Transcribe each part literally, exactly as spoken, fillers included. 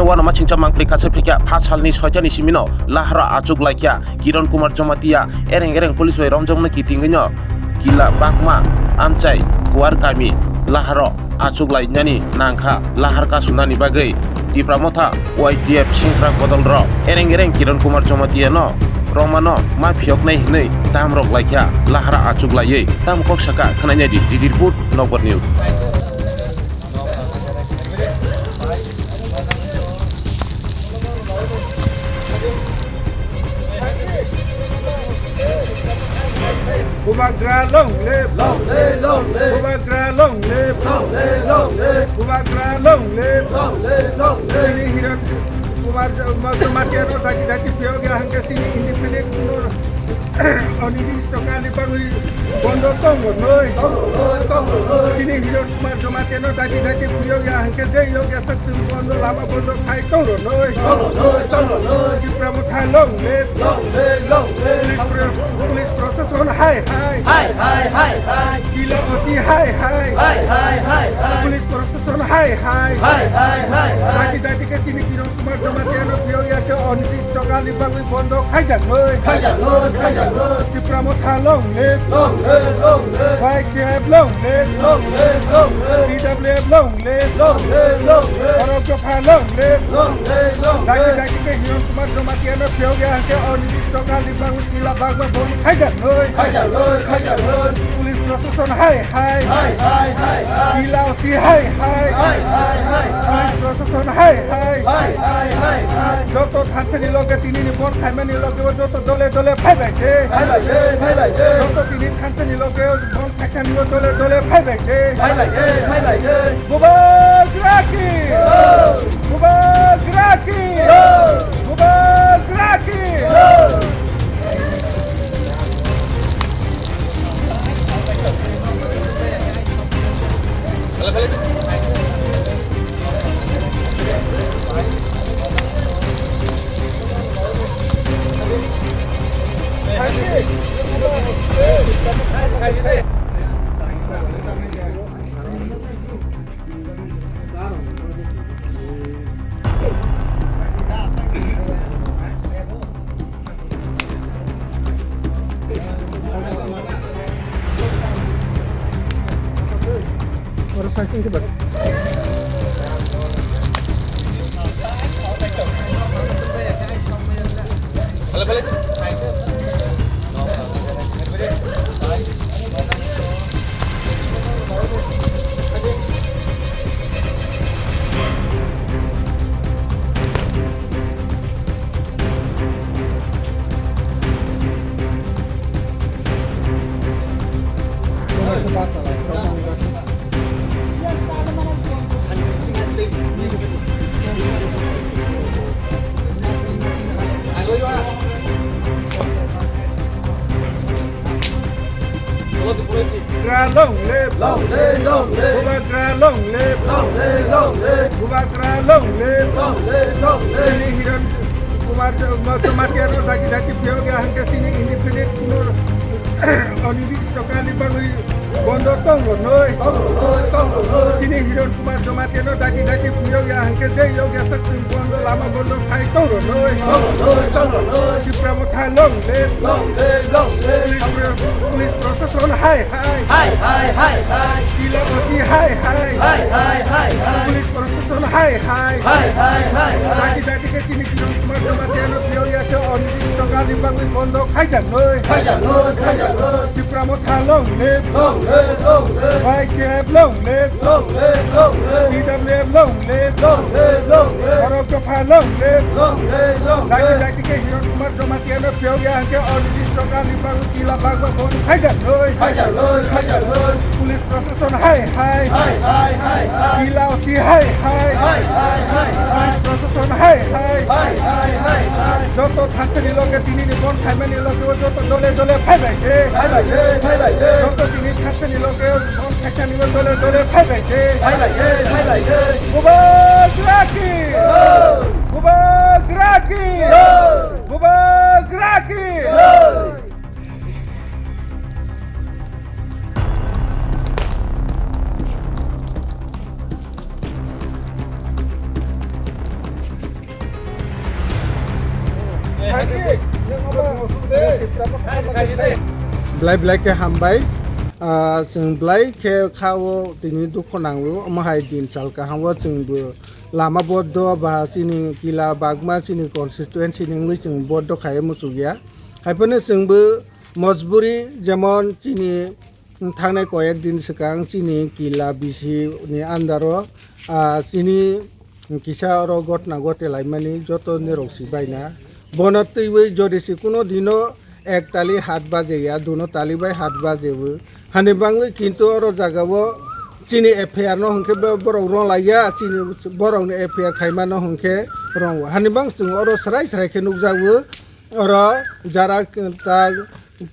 Wano machingcha mangpli kaisa phikya pha salni soitani simino lahara achuk laikya Kiran Kumar Jamatia ereng ereng police bai romjakno kitingwino kila bakma amchai kuar kami laharo achuk lainani nangkha lahar kasunani bagwi Tipra Motha Y T F singkrak bodol rok ereng ereng Kiran Kumar Jamatia no romano ma phiyoknai hinwi tam rok laikha lahara achuk laiwi tam kok saka khnainai di D D report Nokbar News. Bubagra long live! Long live, long live! Bubagra long live! Long live, long live! Bubagra long live! Long live, long live! Chini Hiran Kumar Jamatia no daki daki phiyok ya hangke chini independent kuno Onidin Stoka ni bagwi bondo tong rwnoi. Tong rwnoi, tong rwnoi. Chini Hiran Kumar Jamatia no daki daki phiyok ya hangke je yok ya sak chwng bondo lama bondo khai tong rwnoi. Tong rwnoi, tong rwnoi. Tipra Motha long live. Long live, long live. Police pro-, police proshashon hai hai. Hai hai, hai hai. Kila O C hai hai. Hai hai, hai hai. Police proshashon hai hai. Hai hai, hai hai. Daki daki khe chini Kiran Kumar Jamatia no phiyok ya khe Onidin Stoka ni bagwi bondo khaijaknoi. Khaijaknoi, khaijaknoi. Tipra Motha long live. Long live, long live. Y T F long live. Long live, long live. T W F long live. Long live, long live. Borok Dopha long live. Long live, long live. Daki daki khe Hiran Kumar Jamatia no phiyok ya hangke Onidin Stoka ni bagwi kila bakma bondo khaijaknoi. Khaijaknoi, khaijaknoi. Police proshashon hai hai. Hai hai, hai hai. Kila O C hai hai. Hai hai, hai hai. Police proshashon hai hai. Hai hai, hai hai. Joto thansani loge tini ni bondo khaimani loge o joto dole dole phaibai de. Phaibai de, phaibai de. Joto tini thansani loge o bondo khaimani o dole dole phaibai de. Phaibai de, phaibai de. Bubagra ki! Jai! Bubagra ki! Jai! Bubagra ki! Jai! Bubagra long live! Long live, long live! Bubagra long live! Long live, long live! Bubagra long live! Long live, long live! Chini Hiran Kumar Jamatia no daki daki phiyok ya hangke chini independent kuno Onidin Stoka ni bagwi bondo tong rwnoi. Tong rwnoi, tong rwnoi. Chini Hiran Kumar Jamatia no daki daki phiyok ya hangke je yok ya sak chwng bondo lama bondo khai tong rwnoi. Tong rwnoi, tong rwnoi. Tipra Motha long live! Long live, long live! Police pro-, police proshashon hai hai. Hai hai, hai hai. Kila O C hai hai. Hai hai, hai hai. Police proshashon hai hai. Hai hai, hai hai. Daki daki khe chini Kiran Kumar Jamatia no phiyok ya khe Onidin Stoka ni bagwi bondo khaijaknoi. Khaijaknoi, khaijaknoi. Tipra Motha long live. Long live, long live. Y T F long live. Long live, long live. T W F long live. Long live, long live. Borok Dopha long live. Long live, long live. Daki daki khe Hiran Kumar Jamatia no phiyok ya hwnkhe Onidin Stoka ni bagwi kila bagba bondo khaijaknoi. Khaijaknoi, khaijaknoi. Police proshashon hai hai. Hai hai, hai hai. Kila O C hai hai. Hai hai, hai hai. Police proshashon hai hai. Hai hai, hai hai. Joto thansani loge tini ni bondo khaimani loge o joto dole dole phaibai de. Phaibai de, phaibai de. Joto tini thansani loge bondo khaisani o dole dole phaibai de. Phaibai de, phaibai de. Bubagra ki! Jai! Bubagra ki! Jai! Bubagra ki! Jai! Belai belai khe hambai. Ah, chwng belai khe kha o tini dukhu nango. Omo hai din sal kaham o chwng bo lama bodo ba chini kila bagma chini constituency ni wngwi chwng bodo khai muchuk ya. Hai phano chwng bo mojburi, jemon chini thangnai koyek din swkang chini kila bisi ni under o, ah, chini kisa oro gotna gote laimani joto nirok si baina. Bono twiwi jodi si kuno dino ek tali hat baje ya, duno tali bai hat baje o. Hani bangwi kintu oro jaga o chini F I R no hwnkhe bo-, borok rong lai ya, chini borok ni F I R khaima no hwnkhe rong o. Hani bang chwng oro srai srai khe nukjago. Oro jara ta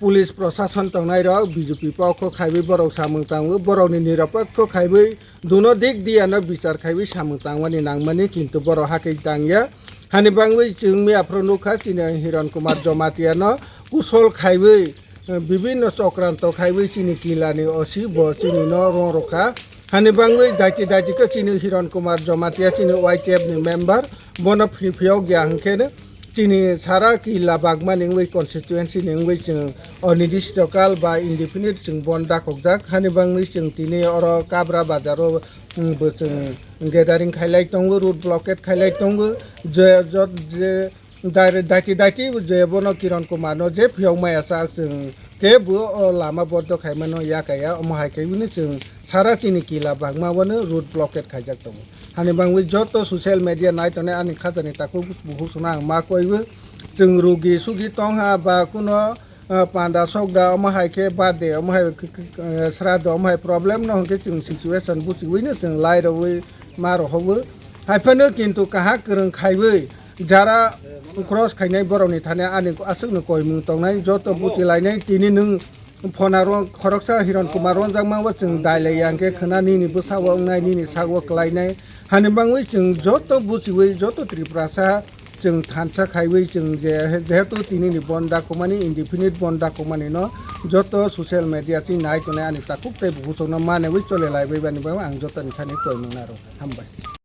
police prosason tongnai rok B J P pokho khaiwi borok samung tango, borok ni niropokho khaiwi duno dik diya no bichar khaiwi samung tangmani nangmani, kintu borok hakhe tangya. Hani bangwi chwng miya phuru nukha chini Hiron Kumar Jamatia no kusol khaiwi, eh, bibinno chokranto khaiwi chini kila ni O C bo chini no rong rokha. Hani bangwi daiti daiti khe chini Hiron Kumar Jamatia chini Y T F ni member, bono phi-, phiyok ya hwnkhe no chini sara kila bagmani wngwi constituency ni wngwi chwng onirdisto kal ba indefinite chwng bon dakokjak. Hani bangwi chwng tini oro Kabra bazar o, mm, bo chwng gathering khailai tongo, road blockade khailai tongo. Je, jot, je, Dai-, daiti daiti je bono Kiran Kumar no je phiyok maya sak chwng kebo o lama bondo khaimano yakaya, omo hai khe bini chwng sara chini kila bagma bono road blockade khaijak tongo. Hani bangwi joto social media nai tongnai ani khajani takhuk bukhuk songno ang ma koiwi chwng rugi sugi tongha ba kuno, ah, panda sokda omo hai khe birthday omo hai k-, k-, k-, sraddho omo hai problem no hwnkhe chwng situation buchiwi no chwng lai rwwi ma rohogo. Haiphano kintu kaham kwrwng khaiwi jara cross khainai borokni thani ani aswkno koimung tongnai, joto buchilainai. Tini nwng phone aro khoroksa Hiron Kumar ronjakma o chwng dailai ya hwnkhe khwna nini bwsao wngnai, nini sago kwlainai. Hani bangwi chwng joto buchiwi joto Tripurasa chwng thansa khaiwi chwng je, jehetu tinini bon dakumani, indefinite bon dakumani no joto social media chini nai tongnai ani takhuk tei bukhuk songno manwi chole laibai bani bagwi ang jotoni thani koimung naro. Hambai.